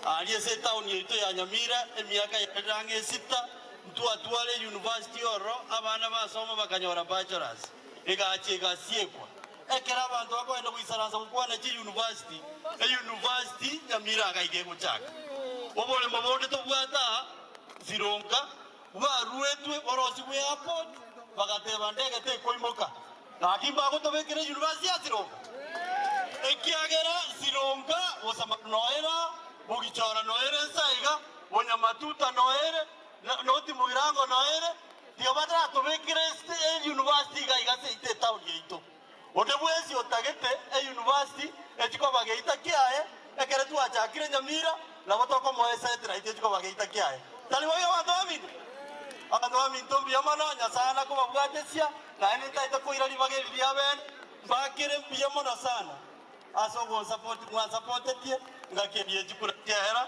Aria ase etaoni yaito ya Nyamira emiaka yaerire ang'e esita, ntwatware eyunivasiti ororo, abana basoma bakanyora bachelors, egacha egasiekwa. Ekero abanto bakogenda goisaransa gokwana chiyunivasiti, eyunivasiti Nyamira agaika egochaka. Oboremo bonde tobwate aa, Sironka, bwaruetwe borosigwe airport, bagateba ndege tekoimoka. Gaki mbagotobekera eyunivasiti ya Sironka? Ekiagera Sironka bosamaru noere aa, bogichora noere nsa iga, bonyamatuta noere, noti mugirango noere, Tiga bataratobekere eyunivasiti iga iga seito etaoni yaito. Onde bwensi otagete eyunivasiti echi koba geita kiaye, ekero twachakire Nyamira, nabo tokomoa esatellite echi koba geita kiaye. Tari boigo abanto baminto? Abanto baminto mbuya mono, Nyasae nakobabwatesia, naende ntaete koira ribaga eri ria bene, mbakere mbuya mono sana. Ase ogonsapoti mwansapotetie, ngaki eria echikura chiahera,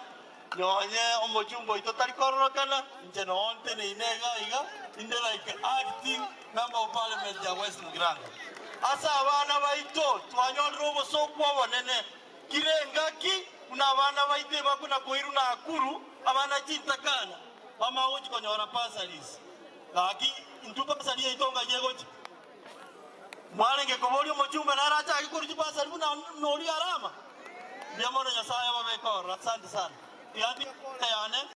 nonye omochumba oito tari kororokana, inche noo nteneine iga iga, inde like acting member of parliament ya West Mugirango. Ase abana baito twanyorire obosooku obonene, kira engaki buna abana baito ebakuna koirwa Nakuru, abana chintakana, bamanye gochia konyora bursaries. Gaki intwe bursary yaito ng'ai egochia? Mwarenge koboria omochumba nere achake korwa chibasari buna noria Arama? Mbuya mono Nyasae ababeke ororo. Asante sana. Tiga ntige pole yane.